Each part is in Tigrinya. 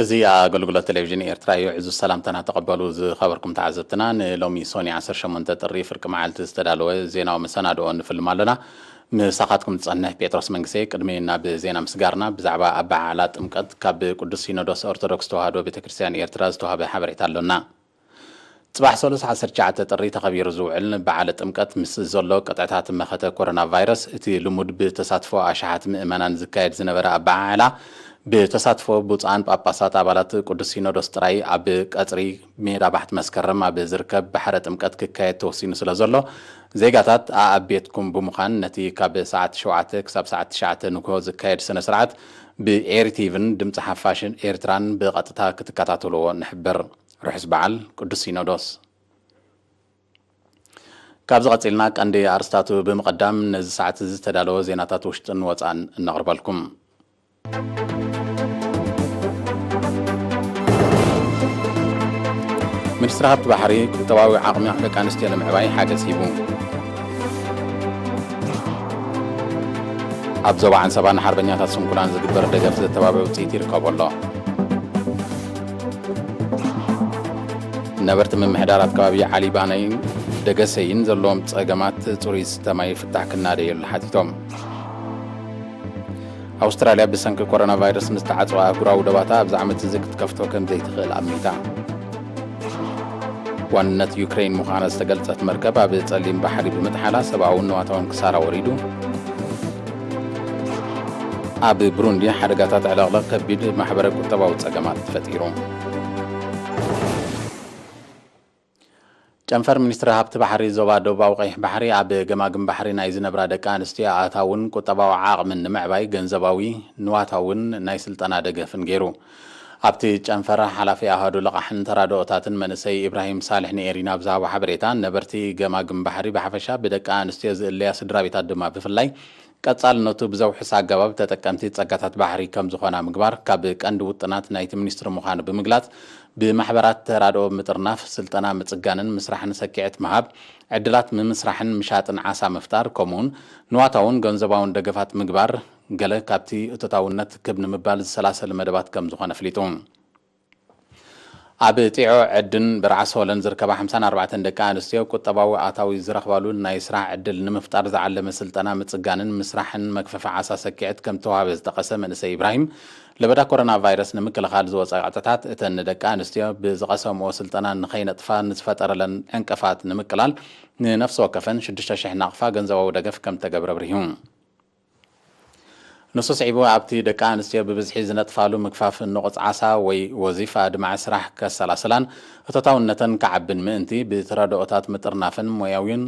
እዚ ኣገልግሎት ቴሌቪዥን ኤርትራ እዩ። ዕዙዝ ሰላምታና ተቐበሉ ዝኸበርኩም ተዓዘብትና። ንሎሚ ሶኒ ዓሰርተ ሸሞንተ ጥሪ ፍርቂ መዓልቲ ዝተዳለወ ዜናዊ መሰናድኦ ንፍልም ኣለና። ምሳኻትኩም ዝጸንሕ ጴጥሮስ መንግሰይ። ቅድሚ ናብ ዜና ምስጋርና ብዛዕባ ኣበዓዕላ ጥምቀት ካብ ቅዱስ ሲኖዶስ ኦርቶዶክስ ተዋህዶ ቤተክርስትያን ኤርትራ ዝተዋህበ ሓበሬታ ኣሎና። ጽባሕ ሰሉስ ዓሰርተ ትሽዓተ ጥሪ ተኸቢሩ ዝውዕል በዓለ ጥምቀት ምስ ዘሎ ቅጥዕታት መኸተ ኮሮና ቫይረስ፣ እቲ ልሙድ ብተሳትፎ ኣሽሓት ምእመናን ዝካየድ ዝነበረ ኣበዓዕላ፣ ብተሳትፎ ብፁዓን ጳጳሳት ኣባላት ቅዱስ ሲኖዶስ ጥራይ ኣብ ቀጽሪ ሜዳ ባሕቲ መስከረም ኣብ ዝርከብ ባሕረ ጥምቀት ክካየድ ተወሲኑ ስለ ዘሎ፣ ዜጋታት ኣኣብ ቤትኩም ብምዃን ነቲ ካብ ሰዓት ሸውዓተ ክሳብ ሰዓት ትሽዓተ ንግሆ ዝካየድ ስነ ስርዓት ብኤሪ ቲቪን ድምፂ ሓፋሽን ኤርትራን ብቐጥታ ክትከታተልዎ ንሕብር። ርሑስ በዓል ቅዱስ ሲኖዶስ። ካብዚ ቀጺልና ቀንዲ ኣርስታቱ ብምቕዳም ነዚ ሰዓት እዚ ዝተዳለወ ዜናታት ውሽጥን ወጻእን እነቕርበልኩም። ሚኒስትሪ ሃብቲ ባሕሪ ቁጠባዊ ዓቕሚ ደቂ ኣንስትዮ ንምዕባይ ሓገዝ ሂቡ። ኣብ ዞባ ዓንሰባ ንሓርበኛታት ስንኩላን ዝግበር ደገፍ ዘተባብዕ ውፅኢት ይርከቦ ኣሎ። ነበርቲ ምምሕዳራት ከባቢ ዓሊባነይን ደገሰይን ዘለዎም ጸገማት ጽሩይ ዝስተ ማይ ፍታሕ ክናደየሉ ሓቲቶም። ኣውስትራልያ ብሰንኪ ኮሮና ቫይረስ ምስ ተዓጽዋ ኣህጉራዊ ዶባታ ኣብዚ ዓመት እዚ ክትከፍቶ ከም ዘይትኽእል ኣሚታ። ዋንነት ዩክሬን ምዃና ዝተገልጸት መርከብ ኣብ ጸሊም ባሕሪ ብምጥሓላ ሰብኣውን ንዋታውን ክሳራ ወሪዱ። ኣብ ብሩንዲ ሓደጋታት ዕለቕለቕ ከቢድ ማሕበረ ቁጠባዊ ጸገማት ፈጢሩ። ጨንፈር ሚኒስትሪ ሃብቲ ባሕሪ ዞባ ደቡባዊ ቀይሕ ባሕሪ ኣብ ገማግም ባሕሪ ናይ ዝነብራ ደቂ ኣንስትዮ ኣታውን ቁጠባዊ ዓቕምን ንምዕባይ ገንዘባዊ፣ ንዋታውን ናይ ስልጠና ደገፍን ገይሩ። ኣብቲ ጨንፈር ሓላፊ ኣሃዱ ልቓሕን ተራድኦታትን መንእሰይ ኢብራሂም ሳልሕ ንኤሪና ብዝሃቦ ሓበሬታ፣ ነበርቲ ገማግም ባሕሪ ብሓፈሻ ብደቂ ኣንስትዮ ዝእለያ ስድራ ቤታት ድማ ብፍላይ ቀጻልነቱ ብዘውሕስ ኣገባብ ተጠቀምቲ ጸጋታት ባሕሪ ከም ዝኾና ምግባር ካብ ቀንዲ ውጥናት ናይቲ ሚኒስትሪ ምዃኑ ብምግላጽ፣ ብማሕበራት ተራድኦ ምጥርናፍ፣ ስልጠና ምጽጋንን ምስራሕን ሰኪዐት ምሃብ፣ ዕድላት ምምስራሕን ምሻጥን ዓሳ ምፍጣር፣ ከምኡውን ንዋታውን ገንዘባውን ደገፋት ምግባር፣ ገለ ካብቲ እቶታውነት ክብ ንምባል ዝሰላሰል መደባት ከም ዝኾነ ኣፍሊጡ። ኣብ ጢዖ ዕድን ብርዓስ ሆለን ዝርከባ ሓምሳን ኣርባዕተን ደቂ ኣንስትዮ ቁጠባዊ ኣታዊ ዝረኽባሉ ናይ ስራሕ ዕድል ንምፍጣር ዝዓለመ ስልጠና ምጽጋንን ምስራሕን መግፈፊ ዓሳ ሰኪዐት ከም ተዋህበ ዝጠቐሰ መንእሰይ ኢብራሂም፣ ለበዳ ኮሮና ቫይረስ ንምክልኻል ዝወፀ ቅጥዕታት እተን ንደቂ ኣንስትዮ ብዝቐሰምኦ ስልጠና ንኸይነጥፋ ንዝፈጠረለን ዕንቅፋት ንምቅላል ንነፍሲ ወከፈን ሽዱሽተ ሽሕ ናቕፋ ገንዘባዊ ደገፍ ከም ተገብረ ኣብሪሁ። ንሱ ስዒቡ ኣብቲ ደቂ ኣንስትዮ ብብዝሒ ዝነጥፋሉ ምግፋፍ ንቑጽ ዓሳ ወይ ወዚፋ ኣድማዒ ስራሕ ከሰላስላን እቶታውነተን ክዓብን ምእንቲ ብተረድኦታት ምጥርናፍን ሞያዊን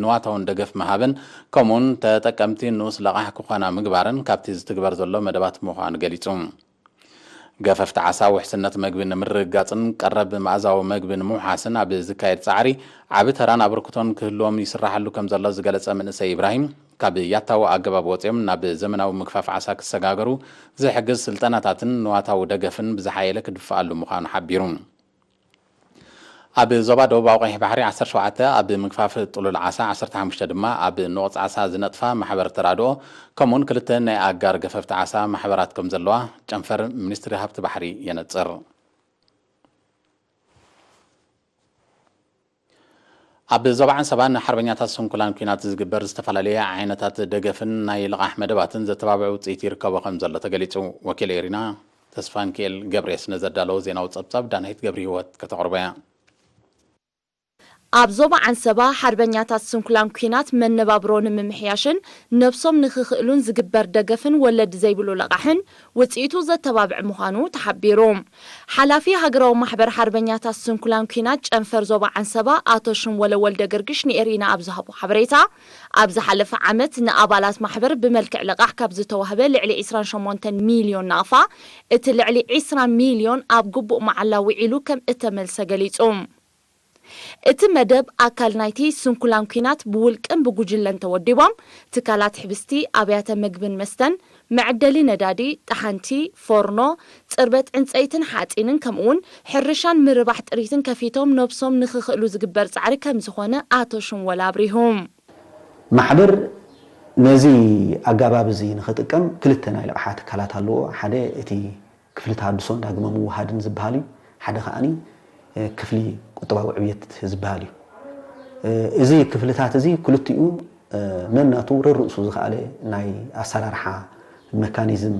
ንዋታውን ደገፍ ምሃብን ከምኡውን ተጠቀምቲ ንኡስ ለቓሕ ክኾና ምግባርን ካብቲ ዝትግበር ዘሎ መደባት ምዃኑ ገሊጹ። ገፈፍቲ ዓሳ ውሕስነት መግቢ ንምርግጋጽን ቀረብ መኣዛዊ መግቢ ንምውሓስን ኣብ ዝካየድ ጻዕሪ ዓቢ ተራን ኣበርክቶን ክህልዎም ይስራሓሉ ከም ዘሎ ዝገለጸ መንእሰይ ኢብራሂም፣ ካብ ያታዊ ኣገባብ ወጺኦም ናብ ዘመናዊ ምግፋፍ ዓሳ ክሰጋገሩ ዝሕግዝ ስልጠናታትን ንዋታዊ ደገፍን ብዝሓየለ ክድፍኣሉ ምዃኑ ሓቢሩ። ኣብ ዞባ ደቡባዊ ቀይሕ ባሕሪ ዓሰርተ ሸውዓተ ኣብ ምግፋፍ ጥሉል ዓሳ፣ ዓሰርተ ሓሙሽተ ድማ ኣብ ንቑጽ ዓሳ ዝነጥፋ ማሕበር ተራድኦ፣ ከምኡውን ክልተ ናይ ኣጋር ገፈፍቲ ዓሳ ማሕበራት ከም ዘለዋ ጨንፈር ሚኒስትሪ ሃብቲ ባሕሪ የነጽር። ኣብ ዞባ ዓንሰባ ንሓርበኛታት ስንኩላን ኲናት ዝግበር ዝተፈላለየ ዓይነታት ደገፍን ናይ ልቓሕ መደባትን ዘተባብዕ ውጽኢት ይርከቦ ከም ዘሎ ተገሊጹ። ወኪል ኤሪና ተስፋንኪኤል ገብሬስ ነዘዳለዎ ዜናዊ ጸብጻብ ዳናይት ገብረ ህይወት ከተቕርቦ እያ። ኣብ ዞባ ዓንሰባ ሓርበኛታት ስንኩላን ኲናት መነባብሮ ንምምሕያሽን ነብሶም ንኽኽእሉን ዝግበር ደገፍን ወለዲ ዘይብሉ ለቓሕን ውጽኢቱ ዘተባብዕ ምዃኑ ተሓቢሩ። ሓላፊ ሃገራዊ ማሕበር ሓርበኛታት ስንኩላን ኲናት ጨንፈር ዞባ ዓንሰባ ኣቶ ሽምወለ ወልደ ገርግሽ ንኤሪና ኣብ ዝሃቦ ሓበሬታ፣ ኣብ ዝሓለፈ ዓመት ንኣባላት ማሕበር ብመልክዕ ለቓሕ ካብ ዝተዋህበ ልዕሊ ዕስራን ሸሞንተን ሚልዮን ናቕፋ፣ እቲ ልዕሊ ዕስራ ሚልዮን ኣብ ግቡእ መዓላ ውዒሉ ከም እተመልሰ ገሊጹ። እቲ መደብ ኣካል ናይቲ ስንኩላን ኲናት ብውልቅን ብጉጅለን ተወዲቦም፣ ትካላት ሕብስቲ፣ ኣብያተ ምግብን መስተን፣ መዐደሊ ነዳዲ፣ ጠሓንቲ፣ ፎርኖ፣ ጽርበት ዕንጸይትን ሓጺንን ከምኡውን ሕርሻን ምርባሕ ጥሪትን ከፊቶም ነብሶም ንኽኽእሉ ዝግበር ጻዕሪ ከም ዝኾነ ኣቶ ሽምወል ኣብሪሁ። ማሕበር ነዚ ኣገባብ እዚ ንኽጥቀም ክልተ ናይ ልቕሓ ትካላት ኣለዎ። ሓደ እቲ ክፍሊ ተሃድሶን ዳግመ ምውሃድን ዝበሃል እዩ። ሓደ ከኣኒ ክፍሊ ቁጠባዊ ዕብየት ዝበሃል እዩ። እዚ ክፍልታት እዚ ክልቲኡ ነናቱ ረርእሱ ዝኸኣለ ናይ ኣሰራርሓ መካኒዝም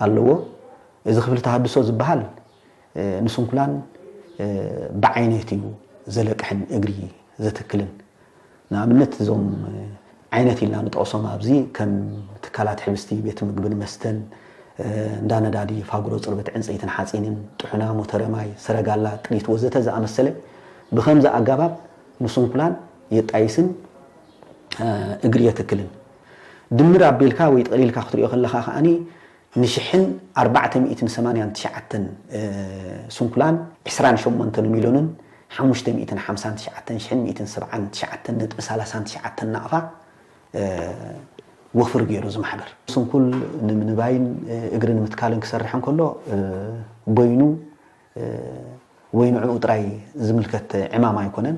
ኣለዎ። እዚ ክፍሊ ተሃድሶ ዝበሃል ንስንኩላን ብዓይነት እዩ ዘለቅሕን እግሪ ዘትክልን። ንኣብነት እዞም ዓይነት ኢልና ንጠቕሶም ኣብዚ ከም ትካላት ሕብስቲ፣ ቤት ምግብን መስተን፣ እንዳ ነዳዲ፣ ፋጉሮ ጽርበት ዕንጸይትን ሓጺንን፣ ጥሑና፣ ሞተረ ማይ፣ ሰረጋላ፣ ጥሪት ወዘተ ዝኣመሰለ ብኸምዚ ኣገባብ ንስንኩላን የጣይስን እግሪ የትክልን። ድምር ኣቢልካ ወይ ጠቕሊልካ ክትሪኦ ከለኻ ከኣኒ ንሽሕን ኣርባዕተ ሚእትን ሰማንያን ትሽዓተን ስንኩላን ዕስራን ሸሞንተን ሚልዮንን ሓሙሽተ ሚእትን ሓምሳን ትሽዓተን ሽሕን ሚእትን ሰብዓን ትሽዓተን ነጥቢ ሰላሳን ትሽዓተን ናቕፋ ወፍር ገይሩ እዚ ማሕበር። ስንኩል ንምንባይን እግሪ ንምትካልን ክሰርሕ እንከሎ በይኑ ወይ ንዕኡ ጥራይ ዝምልከት ዕማም ኣይኮነን።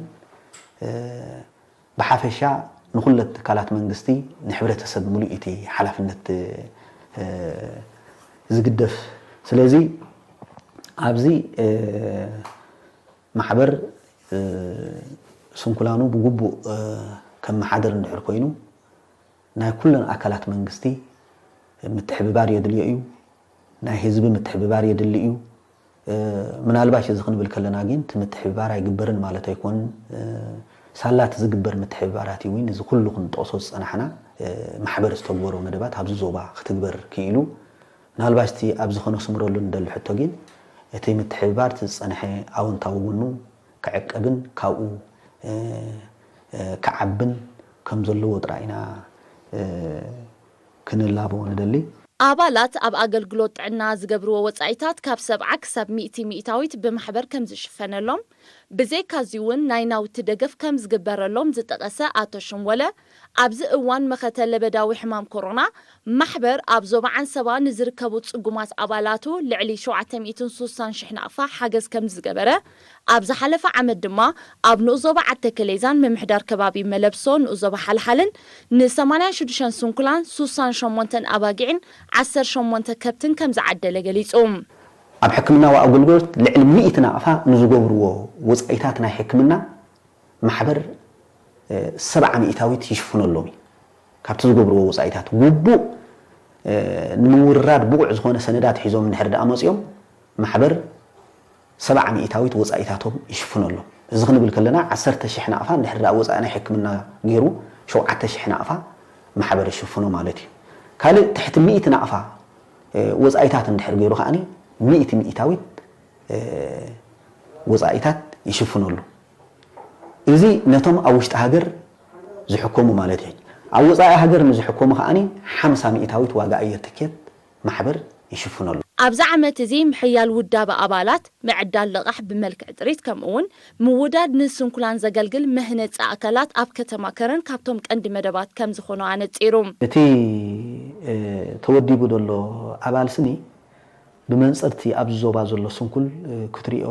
ብሓፈሻ ንኹለት ትካላት መንግስቲ ንሕብረተሰብ ምሉእ እቲ ሓላፍነት ዝግደፍ። ስለዚ ኣብዚ ማሕበር ስንኩላኑ ብግቡእ ከመሓድር እንድሕር ኮይኑ ናይ ኩለን ኣካላት መንግስቲ ምትሕብባር የድልዮ እዩ። ናይ ህዝቢ ምትሕብባር የድሊ እዩ። ምናልባሽ እዚ ክንብል ከለና ግን እቲ ምትሕብባር ኣይግበርን ማለት ኣይኮን። ሳላት ዝግበር ምትሕብባራት እዩ። እዚ ኩሉ ክንጠቕሶ ዝፀናሕና ማሕበር ዝተግበሮ መደባት ኣብዚ ዞባ ክትግበር ክኢሉ። ምናልባሽ እቲ ኣብዚ ከነስምረሉ ንደሊ ሕቶ ግን እቲ ምትሕብባር እቲ ዝፀንሐ ኣወንታዊ ጎኑ ክዕቀብን ካብኡ ክዓብን ከም ዘለዎ ጥራይ ኢና ክንላቦ ንደሊ። ኣባላት ኣብ ኣገልግሎት ጥዕና ዝገብርዎ ወጻኢታት ካብ ሰብዓ ክሳብ ሚእቲ ሚእታዊት ብማሕበር ከም ዝሽፈነሎም፣ ብዘይካዚ እውን ናይ ናውቲ ደገፍ ከም ዝግበረሎም ዝጠቐሰ ኣቶ ሽንወለ፣ ኣብዚ እዋን መኸተ ለበዳዊ ሕማም ኮሮና ማሕበር ኣብ ዞባ ዓንሰባ ንዝርከቡ ጽጉማት ኣባላቱ ልዕሊ ሸውዓተ ሚእትን ሱሳን ሽሕ ናቕፋ ሓገዝ ከም ዝገበረ፣ ኣብ ዝሓለፈ ዓመት ድማ ኣብ ንኡስ ዞባ ዓዲ ተከሌዛን ምምሕዳር ከባቢ መለብሶ ንኡስ ዞባ ሓልሓልን ን ሰማንያን ሽዱሽተን ስንኩላን ሱሳን ሸሞንተን ኣባጊዕን ዓሰርተ ሸሞንተ ከብትን ከም ዝዓደለ ገሊጹ። ኣብ ሕክምናዊ ኣገልግሎት ልዕሊ ሚእቲ ናቕፋ ንዝገብርዎ ወጻኢታት ናይ ሕክምና ማሕበር ሰብዓ ሚእታዊት ይሽፍነሎም እዩ። ካብቲ ዝገብርዎ ወጻኢታት ግቡእ ንምውርራድ ብቑዕ ዝኾነ ሰነዳት ሒዞም እንድሕር ደኣ መጺኦም ማሕበር ሰብዓ ሚእታዊት ወጻኢታቶም ይሽፍነሎም። እዚ ክንብል ከለና ዓሰርተ ሽሕ ናቕፋ እንድሕር ደኣ ወጻኢ ናይ ሕክምና ገይሩ ሸውዓተ ሽሕ ናቕፋ ማሕበር ይሽፍኖ ማለት እዩ። ካልእ ትሕቲ ሚእቲ ናቕፋ ወጻኢታት እንድሕር ገይሩ ከኣኒ ሚእቲ ሚእታዊት ወጻኢታት ይሽፍነሉ። እዚ ነቶም ኣብ ውሽጢ ሃገር ዝሕከሙ ማለት እዩ። ኣብ ወጻኢ ሃገር ንዝሕከሙ ከኣኒ ሓምሳ ሚእታዊት ዋጋ ኣየር ትኬት ማሕበር ይሽፍነሉ። ኣብዚ ዓመት እዚ ምሕያል ውዳበ ኣባላት፣ ምዕዳል ልቓሕ ብመልክዕ ጥሪት፣ ከምኡ እውን ምውዳድ ንስንኩላን ዘገልግል መህነፂ ኣካላት ኣብ ከተማ ከረን ካብቶም ቀንዲ መደባት ከም ዝኾኑ ኣነፂሩ። እቲ ተወዲቡ ዘሎ ኣባል ስኒ ብመንፅርቲ ኣብዚ ዞባ ዘሎ ስንኩል ክትሪኦ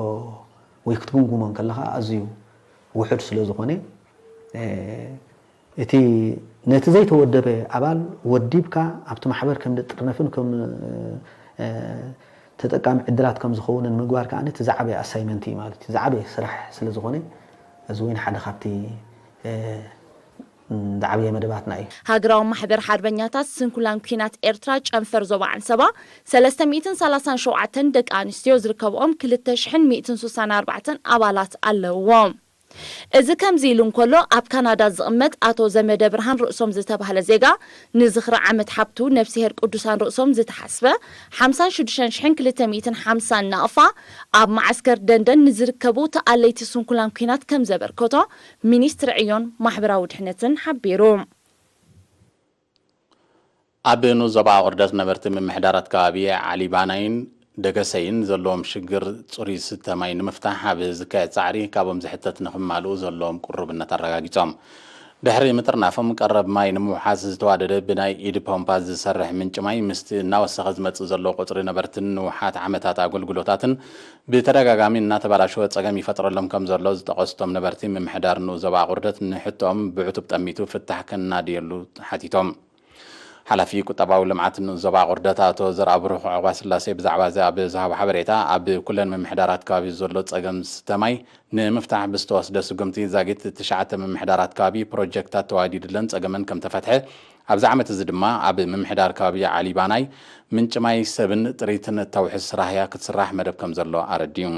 ወይ ክትግምግሞ እንከለኻ ኣዝዩ ውሑድ ስለ ዝኾነ እቲ ነቲ ዘይተወደበ ኣባል ወዲብካ ኣብቲ ማሕበር ከም ዝጥርነፍን ከም ተጠቃሚ ዕድላት ከም ዝኸውንን ምግባር ከዓ እቲ ዝዓበየ ኣሳይመንት እዩ ማለት እዩ። ዝዓበየ ስራሕ ስለ ዝኾነ እዚ እውን ሓደ ካብቲ ዝዓበየ መደባትና እዩ። ሃገራዊ ማሕበር ሓርበኛታት ስንኩላን ኲናት ኤርትራ ጨንፈር ዞባ ዓንሰባ ሰለስተ ሚእትን ሰላሳን ሸውዓተን ደቂ ኣንስትዮ ዝርከብኦም ክልተ ሽሕን ሚእትን ሱሳን ኣርባዕተን ኣባላት ኣለውዎ። እዚ ከምዚ ኢሉ እንከሎ ኣብ ካናዳ ዝቕመጥ ኣቶ ዘመደ ብርሃን ርእሶም ዝተባህለ ዜጋ ንዝኽሪ ዓመት ሓብቱ ነፍስሄር ቅዱሳን ርእሶም ዝተሓስበ ሓምሳን ሽዱሽተን ሽሕን ክልተ ሚእትን ሓምሳን ናቕፋ ኣብ መዓስከር ደንደን ንዝርከቡ ተኣለይቲ ስንኩላን ኲናት ከም ዘበርከቶ ሚኒስትሪ ዕዮን ማሕበራዊ ድሕነትን ሓቢሩ። ኣብ ንኡስ ዞባ ኣቑርደት ነበርቲ ምምሕዳራት ከባቢ ዓሊባናይን ደገሰይን ዘለዎም ሽግር ጽሩይ ዝስተ ማይ ንምፍታሕ ኣብ ዝካየድ ጻዕሪ ካብኦም ዝሕተት ንኽማልኡ ዘለዎም ቅሩብነት ኣረጋጊጾም። ድሕሪ ምጥርናፎም ቀረብ ማይ ንምውሓስ ዝተዋደደ ብናይ ኢድ ፖምፓ ዝሰርሕ ምንጪ ማይ ምስቲ እናወሰኸ ዝመጽእ ዘሎ ቁጽሪ ነበርትን ንውሓት ዓመታት ኣገልግሎታትን ብተደጋጋሚ እናተበላሸወ ጸገም ይፈጥረሎም ከም ዘሎ ዝጠቐሱ እቶም ነበርቲ ምምሕዳር ንኡስ ዞባ ኣቑርደት ንሕቶኦም ብዕቱብ ጠሚቱ ፍታሕ ከናድየሉ ሓቲቶም። ሓላፊ ቁጠባዊ ልምዓት ንኡስ ዞባ ቁርደት ኣቶ ዘርኣብሩኽ ዑቕባስላሴ ብዛዕባ እዚ ኣብ ዝሃቦ ሓበሬታ፣ ኣብ ኩለን ምምሕዳራት ከባቢ ዘሎ ጸገም ዝስተ ማይ ንምፍታሕ ብዝተወስደ ስጉምቲ ዛጊት ትሽዓተ ምምሕዳራት ከባቢ ፕሮጀክታት ተዋዲድለን ጸገመን ከም ተፈትሐ፣ ኣብዚ ዓመት እዚ ድማ ኣብ ምምሕዳር ከባቢ ዓሊባናይ ምንጪ ማይ ሰብን ጥሪትን እተውሕስ ራህያ ክትስራሕ መደብ ከም ዘሎ ኣረዲኡ።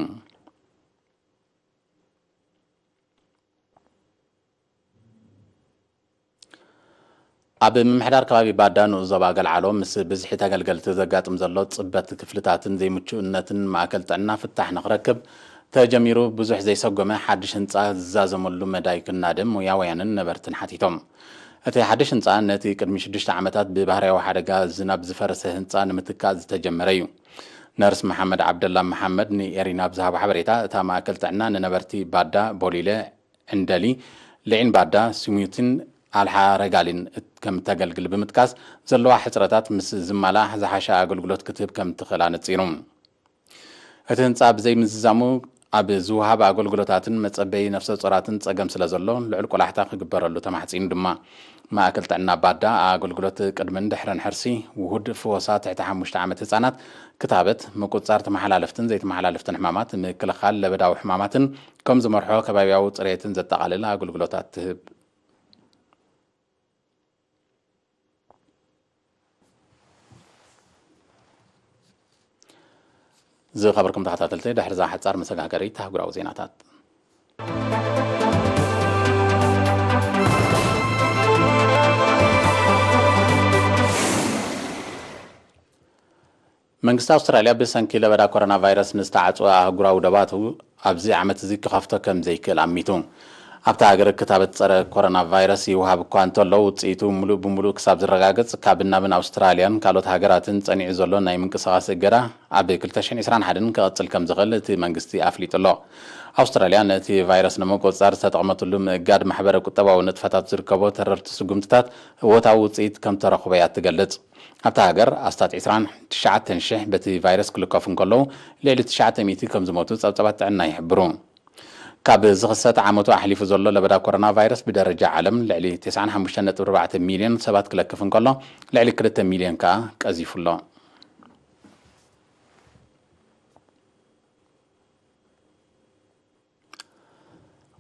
ኣብ ምምሕዳር ከባቢ ባዳ ንኡስ ዞባ ገልዓሎ ምስ ብዝሒ ተገልገልቲ ዘጋጥም ዘሎ ጽበት ክፍልታትን ዘይምቹእነትን ማእከል ጥዕና ፍታሕ ንኽረክብ ተጀሚሩ ብዙሕ ዘይሰጎመ ሓድሽ ህንጻ ዝዛዘመሉ መዳይ ክናደ ሞያውያንን ነበርትን ሓቲቶም። እቲ ሓድሽ ህንጻ ነቲ ቅድሚ ሽዱሽተ ዓመታት ብባህርያዊ ሓደጋ ዝናብ ዝፈረሰ ህንጻ ንምትካእ ዝተጀመረ እዩ። ነርስ መሓመድ ዓብደላ መሓመድ ንኤሪና ብዝሃቦ ሓበሬታ፣ እታ ማእከል ጥዕና ንነበርቲ ባዳ፣ ቦሊለ፣ ዕንደሊ፣ ልዒን ባዳ፣ ስሙቲን ኣልሓ ረጋሊን እት-፣ ከም እተገልግል ብምጥቃስ፣ ዘለዋ ሕጽረታት ምስ ዝማልኣ ዝሓሸ ኣገልግሎት ክትህብ ከም እትኽእል ኣነጺሩ። እቲ ህንጻ ብዘይ ምዝዛሙ ኣብ ዝወሃብ ኣገልግሎታትን መጸበዪ ነፍሰ ጾራትን ጸገም ስለ ዘሎ፣ ልዑል ቆላሕታ ክግበረሉ ተማሕጺኑ ድማ። ማእከል ጥዕና ባዳ ኣገልግሎት ቅድምን ድሕረን ሕርሲ፣ ውሁድ ፍወሳ ትሕቲ ሓሙሽተ ዓመት ህጻናት፣ ክታበት፣ ምቁጽጻር ተመሓላለፍትን ዘይተመሓላለፍትን ሕማማት፣ ምክልኻል ለበዳዊ ሕማማትን ከም ዝመርሖ ከባቢያዊ ጽሬትን ዘጠቓልል ኣገልግሎታት ትህብ። ዝኸበርኩም ተኸታተልቲ፣ ድሕሪ እዛ ሓጻር መሰጋገሪት ኣህጉራዊ ዜናታት። መንግስቲ ኣውስትራልያ ብሰንኪ ለበዳ ኮሮና ቫይረስ ንዝተዓጽወ ኣህጉራዊ ዶባቱ ኣብዚ ዓመት እዚ ክኸፍቶ ከም ዘይክእል ኣሚቱ። ኣብታ ሃገር ክታበት ጸረ ኮሮና ቫይረስ ይውሃብ እኳ እንተሎ፣ ውጽኢቱ ምሉእ ብምሉእ ክሳብ ዝረጋገጽ፣ ካብን ናብን ኣውስትራልያን ካልኦት ሃገራትን ጸኒዑ ዘሎ ናይ ምንቅስቓስ እገዳ ኣብ ክልተ ሽሕን ዕስራን ሓደን ክቐጽል ከም ዝኽእል እቲ መንግስቲ ኣፍሊጡ ኣሎ። ኣውስትራልያ ነቲ ቫይረስ ንምቁጽጻር ዝተጠቕመትሉ ምእጋድ ማሕበረ ቁጠባዊ ንጥፈታት ዝርከቦ ተረርቲ ስጉምትታት እወታዊ ውጽኢት ከም ተረኽቦ እያ ትገልጽ። ኣብታ ሃገር ኣስታት ዕስራን ትሽዓተን ሽሕ በቲ ቫይረስ ክልከፉ እንከለዉ፣ ልዕሊ ትሽዓተ ሚእቲ ከም ዝሞቱ ጸብጻባት ጥዕና ይሕብሩ። ካብ ዝኽሰት ዓመቱ ኣሕሊፉ ዘሎ ለበዳ ኮሮና ቫይረስ ብደረጃ ዓለም ልዕሊ ተስዓን ሓሙሽተን ነጥቢ ኣርባዕተ ሚልዮን ሰባት ክለክፍ እንከሎ፣ ልዕሊ ክልተ ሚልዮን ከኣ ቀዚፉ ኣሎ።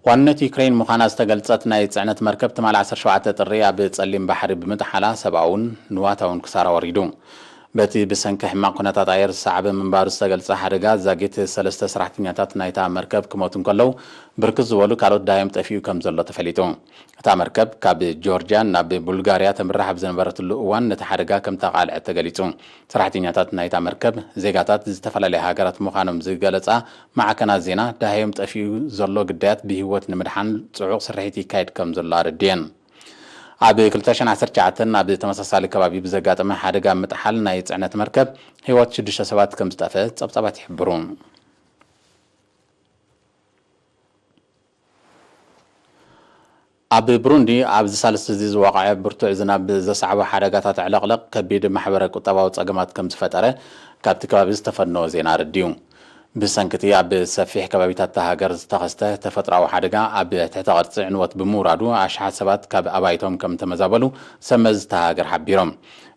ዋንነት ዩክሬን ምዃና ዝተገልጸት ናይ ጽዕነት መርከብ ትማሊ ዓሰርተ ሸውዓተ ጥሪ ኣብ ጸሊም ባሕሪ ብምጥሓላ ሰብኣውን ንዋታውን ክሳራ ወሪዱ። በቲ ብሰንኪ ሕማቕ ኩነታት ኣየር ዝሰዓበ ምንባሩ ዝተገልጸ ሓደጋ ዛጊት ሰለስተ ሰራሕተኛታት ናይታ መርከብ ክሞቱ እንከለዉ፣ ብርክት ዝበሉ ካልኦት ደሃዮም ጠፊኡ ከም ዘሎ ተፈሊጡ። እታ መርከብ ካብ ጆርጅያ ናብ ቡልጋርያ ተምርሕ ኣብ ዝነበረትሉ እዋን ነቲ ሓደጋ ከም ተቓልዐት ተገሊጹ። ሰራሕተኛታት ናይታ መርከብ ዜጋታት ዝተፈላለያ ሃገራት ምዃኖም ዝገለጻ ማዕከናት ዜና፣ ደሃዮም ጠፊኡ ዘሎ ግዳያት ብህይወት ንምድሓን ጽዑቕ ስርሒት ይካየድ ከም ዘሎ ኣረድየን። ኣብ ክልተ ሽሕን ዓሰርተ ትሽዓተን ኣብ ተመሳሳሊ ከባቢ ብዘጋጠመ ሓደጋ ምጥሓል ናይ ጽዕነት መርከብ ህይወት ሽዱሽተ ሰባት ከም ዝጠፍአ ጸብጻባት ይሕብሩ። ኣብ ብሩንዲ ኣብዚ ሳልስቲ እዚ ዝወቕዐ ብርቱዕ ዝናብ ዘስዓቦ ሓደጋታት ዕለቕለቕ ከቢድ ማሕበረ ቁጠባዊ ጸገማት ከም ዝፈጠረ ካብቲ ከባቢ ዝተፈነወ ዜና ኣረዲኡ። ብሰንኪ እቲ ኣብ ሰፊሕ ከባቢታት እታ ሃገር ዝተኸስተ ተፈጥሮኣዊ ሓደጋ፣ ኣብ ትሕተ ቅርጺ ዕንወት ብምውራዱ ኣሽሓት ሰባት ካብ ኣባይቶም ከም ተመዛበሉ ሰመዚ እታ ሃገር ሓቢሮም።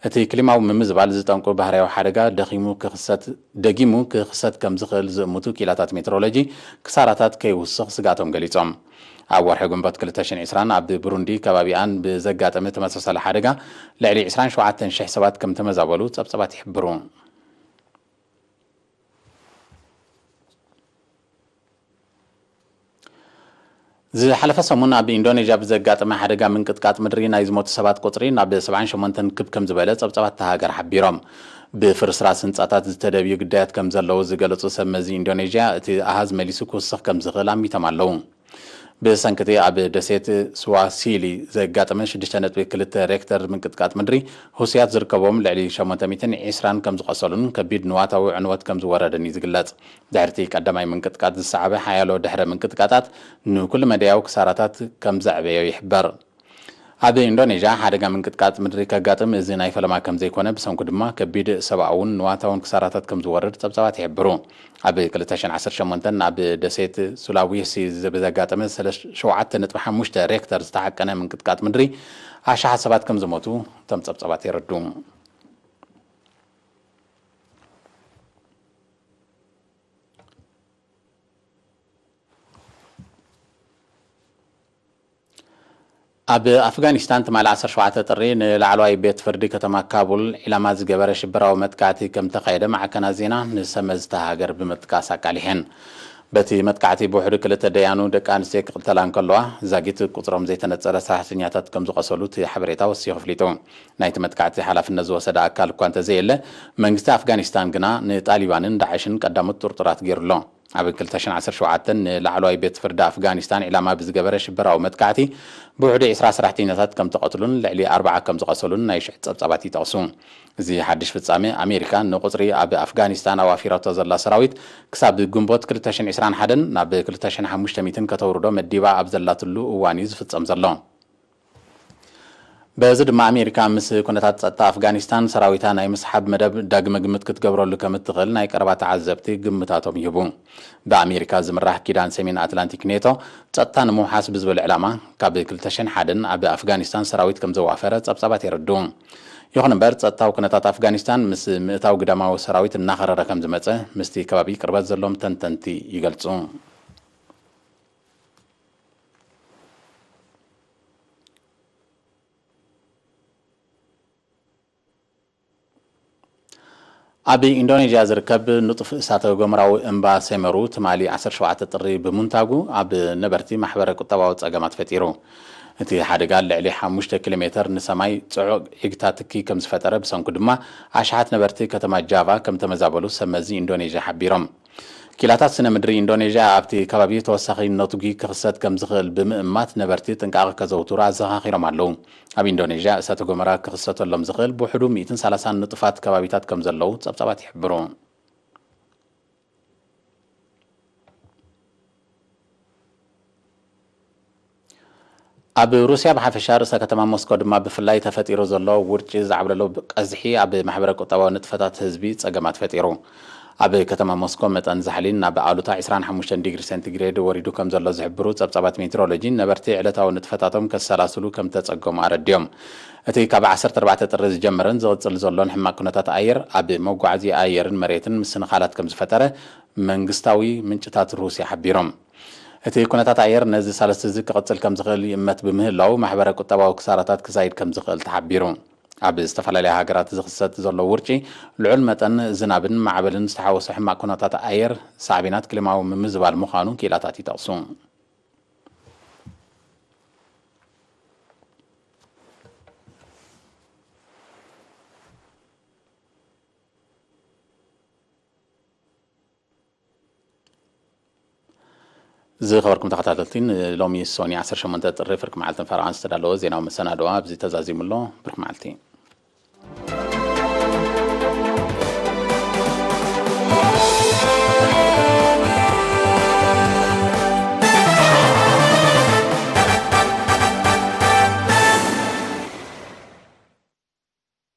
እቲ ክሊማዊ ምምዝባል ዝጠንቁ ባህርያዊ ሓደጋ ደኺሙ ክኽሰት ደጊሙ ክኽሰት ከም ዝኽእል ዝእምቱ ክኢላታት ሜትሮሎጂ፣ ክሳራታት ከይውስኽ ስግኣቶም ገሊጾም። ኣብ ወርሒ ግንቦት ክልተ ሽሕን ዕስራን ኣብ ብሩንዲ ከባቢኣን ብዘጋጠመ ተመሳሳሊ ሓደጋ ልዕሊ ዕስራን ሸውዓተን ሽሕ ሰባት ከም ተመዛበሉ ጸብጻባት ይሕብሩ። ዝሓለፈ ሰሙን ኣብ ኢንዶኔዥያ ብዘጋጠመ ሓደጋ ምንቅጥቃጥ ምድሪ ናይ ዝሞቱ ሰባት ቁጽሪ ናብ ሰብዓን ሸሞንተን ክብ ከም ዝበለ ጸብጻባት እታ ሃገር ሓቢሮም። ብፍርስራስ ህንጻታት ዝተደብዩ ግዳያት ከም ዘለዉ ዝገለጹ ሰብ መዚ ኢንዶኔዥያ፣ እቲ ኣሃዝ መሊሱ ክውስኽ ከም ዝኽእል ኣሚቶም ኣለዉ። ብሰንኪ እቲ ኣብ ደሴት ስዋሲሊ ዘጋጠመ ሽዱሽተ ነጥቢ ክልተ ሬክተር ምንቅጥቃጥ ምድሪ፣ ህሱያት ዝርከብዎም ልዕሊ ሸሞንተ ሚእትን ዕስራን ከም ዝቖሰሉን ከቢድ ንዋታዊ ዕንወት ከም ዝወረደን እዩ ዝግለጽ። ድሕርቲ ቀዳማይ ምንቅጥቃጥ ዝሰዓበ ሓያሎ ድሕረ ምንቅጥቃጣት ንኩሉ መዳያዊ ክሳራታት ከም ዘዕበዮ ይሕበር። ኣብ ኢንዶኔዥያ ሓደጋ ምንቅጥቃጥ ምድሪ ከጋጥም እዚ ናይ ፈለማ ከም ዘይኮነ፣ ብሰንኩ ድማ ከቢድ ሰብኣውን ንዋታውን ክሳራታት ከም ዝወርድ ጸብጻባት ይሕብሩ። ኣብ ክልተ ሽሕን ዓሰርተ ሸሞንተን ኣብ ደሴት ሱላዊሲ ብዘጋጠመ ሸውዓተ ነጥቢ ሓሙሽተ ሬክተር ዝተሓቀነ ምንቅጥቃጥ ምድሪ ኣሽሓት ሰባት ከም ዝሞቱ እቶም ጸብጻባት የረድኡ። ኣብ ኣፍጋኒስታን ትማሊ ዓሰርተ ሸውዓተ ጥሪ ንላዕለዋይ ቤት ፍርዲ ከተማ ካቡል ዒላማ ዝገበረ ሽበራዊ መጥቃዕቲ ከም ተኻየደ ማዕከናት ዜና ንሰመዝታ ሃገር ብምጥቃስ ኣቃሊሐን። በቲ መጥቃዕቲ ብውሕዱ ክልተ ደያኑ ደቂ ኣንስትዮ ክቕተላ እንከለዋ፣ ዛጊት ቁጽሮም ዘይተነጸረ ሰራሕተኛታት ከም ዝቐሰሉ እቲ ሓበሬታ ወሲኹ ኣፍሊጡ። ናይቲ መጥቃዕቲ ሓላፍነት ዝወሰደ ኣካል እኳ እንተዘየለ፣ መንግስቲ ኣፍጋኒስታን ግና ንጣሊባንን ዳዕሽን ቀዳሞት ጥርጡራት ገይሩ ኣሎ። ኣብ ክልተ ሽሕን ዓሰርተ ሸውዓተን ንላዕለዋይ ቤት ፍርዲ ኣፍጋኒስታን ዒላማ ብዝገበረ ሽበራዊ መጥቃዕቲ ብውሕዱ ዕስራ ሰራሕተኛታት ከም ተቐትሉን ልዕሊ ኣርባዓ ከም ዝቐሰሉን ናይ ሽሕ ጸብጻባት ይጠቕሱ። እዚ ሓድሽ ፍጻሜ፣ ኣሜሪካ ንቁጽሪ ኣብ ኣፍጋኒስታን ኣዋፊራቶ ዘላ ሰራዊት ክሳብ ግንቦት ክልተ ሽሕን ዕስራን ሓደን ናብ ክልተ ሽሕን ሓሙሽተ ሚእትን ከተውርዶ መዲባ ኣብ ዘላትሉ እዋን እዩ ዝፍጸም ዘሎ። በዚ ድማ ኣሜሪካ ምስ ኩነታት ጸጥታ ኣፍጋኒስታን ሰራዊታ ናይ ምስሓብ መደብ ዳግመ ግምት ክትገብረሉ ከም እትኽእል ናይ ቀረባ ተዓዘብቲ ግምታቶም ይህቡ። ብኣሜሪካ ዝምራሕ ኪዳን ሰሜን ኣትላንቲክ ኔቶ፣ ጸጥታ ንምውሓስ ብዝብል ዕላማ፣ ካብ ክልተ ሽሕን ሓደን ኣብ ኣፍጋኒስታን ሰራዊት ከም ዘዋፈረ ጸብጻባት የረድኡ። ይኹን እምበር፣ ጸጥታዊ ኩነታት ኣፍጋኒስታን ምስ ምእታው ግዳማዊ ሰራዊት እናኸረረ ከም ዝመጸ ምስቲ ከባቢ ቅርበት ዘሎም ተንተንቲ ይገልጹ። ኣብ ኢንዶኔዥያ ዝርከብ ንጡፍ እሳተ ጎመራዊ እምባ ሴመሩ ትማሊ ዓሰርተ ሸውዓተ ጥሪ ብምንታጉ ኣብ ነበርቲ ማሕበረ ቁጠባዊ ጸገማት ፈጢሩ። እቲ ሓደጋ ልዕሊ ሓሙሽተ ኪሎ ሜተር ንሰማይ ጽዑቕ ዒግታ ትኪ ከም ዝፈጠረ፣ ብሰንኩ ድማ ኣሽሓት ነበርቲ ከተማ ጃቫ ከም ተመዛበሉ ሰብ መዚ ኢንዶኔዥያ ሓቢሮም። ኪላታት ስነ ምድሪ ኢንዶኔዥያ ኣብቲ ከባቢ ተወሳኺ ነትጒ ክኽሰት ከም ዝኽእል ብምእማት፣ ነበርቲ ጥንቃቐ ከዘውትሩ ኣዘኻኺሮም ኣለዉ። ኣብ ኢንዶኔዥያ እሳተ ጎመራ ክኽሰተሎም ዝኽእል ብውሕዱ ሚእትን ሰላሳን ንጡፋት ከባቢታት ከም ዘለዉ ጸብጻባት ይሕብሩ። ኣብ ሩስያ ብሓፈሻ፣ ርእሰ ከተማ ሞስኮ ድማ ብፍላይ፣ ተፈጢሩ ዘሎ ውርጪ ዝዓብለሎ ቀዝሒ ኣብ ማሕበረ ቁጠባዊ ንጥፈታት ህዝቢ ጸገማት ፈጢሩ። ኣብ ከተማ ሞስኮ መጠን ዛሕሊ ናብ ኣሉታ ዕስራን ሓሙሽተን ዲግሪ ሴንቲግሬድ ወሪዱ ከም ዘሎ ዝሕብሩ ጸብጻባት ሜትሮሎጂ፣ ነበርቲ ዕለታዊ ንጥፈታቶም ከሰላስሉ ከም ተጸገሙ ኣረድዮም። እቲ ካብ ዓሰርተ ኣርባዕተ ጥሪ ዝጀመረን ዝቕጽል ዘሎን ሕማቕ ኩነታት ኣየር፣ ኣብ መጓዓዝያ ኣየርን መሬትን ምስንኻላት ከም ዝፈጠረ መንግስታዊ ምንጭታት ሩስያ ሓቢሮም። እቲ ኩነታት ኣየር ነዚ ሳልስቲ እዚ ክቕጽል ከም ዝኽእል ይእመት ብምህላው፣ ማሕበረ ቁጠባዊ ክሳራታት ክዛይድ ከም ዝኽእል ተሓቢሩ። ኣብ ዝተፈላለያ ሃገራት ዝኽሰት ዘሎ ውርጪ፣ ልዑል መጠን ዝናብን ማዕበልን ዝተሓወሶ ሕማቕ ኩነታት ኣየር፣ ሳዕቤናት ክሊማዊ ምምዝባል ምዃኑ ክኢላታት ይጠቕሱ። ዝኸበርኩም ተኸታተልቲ፣ ንሎሚ ሶኒ ዓሰርተ ሸሞንተ ጥሪ ፍርቂ መዓልትን ፈረቓን ዝተዳለወ ዜናዊ መሰናድኦ ኣብዚ ተዛዚሙ ኣሎ። ብርክ መዓልቲ።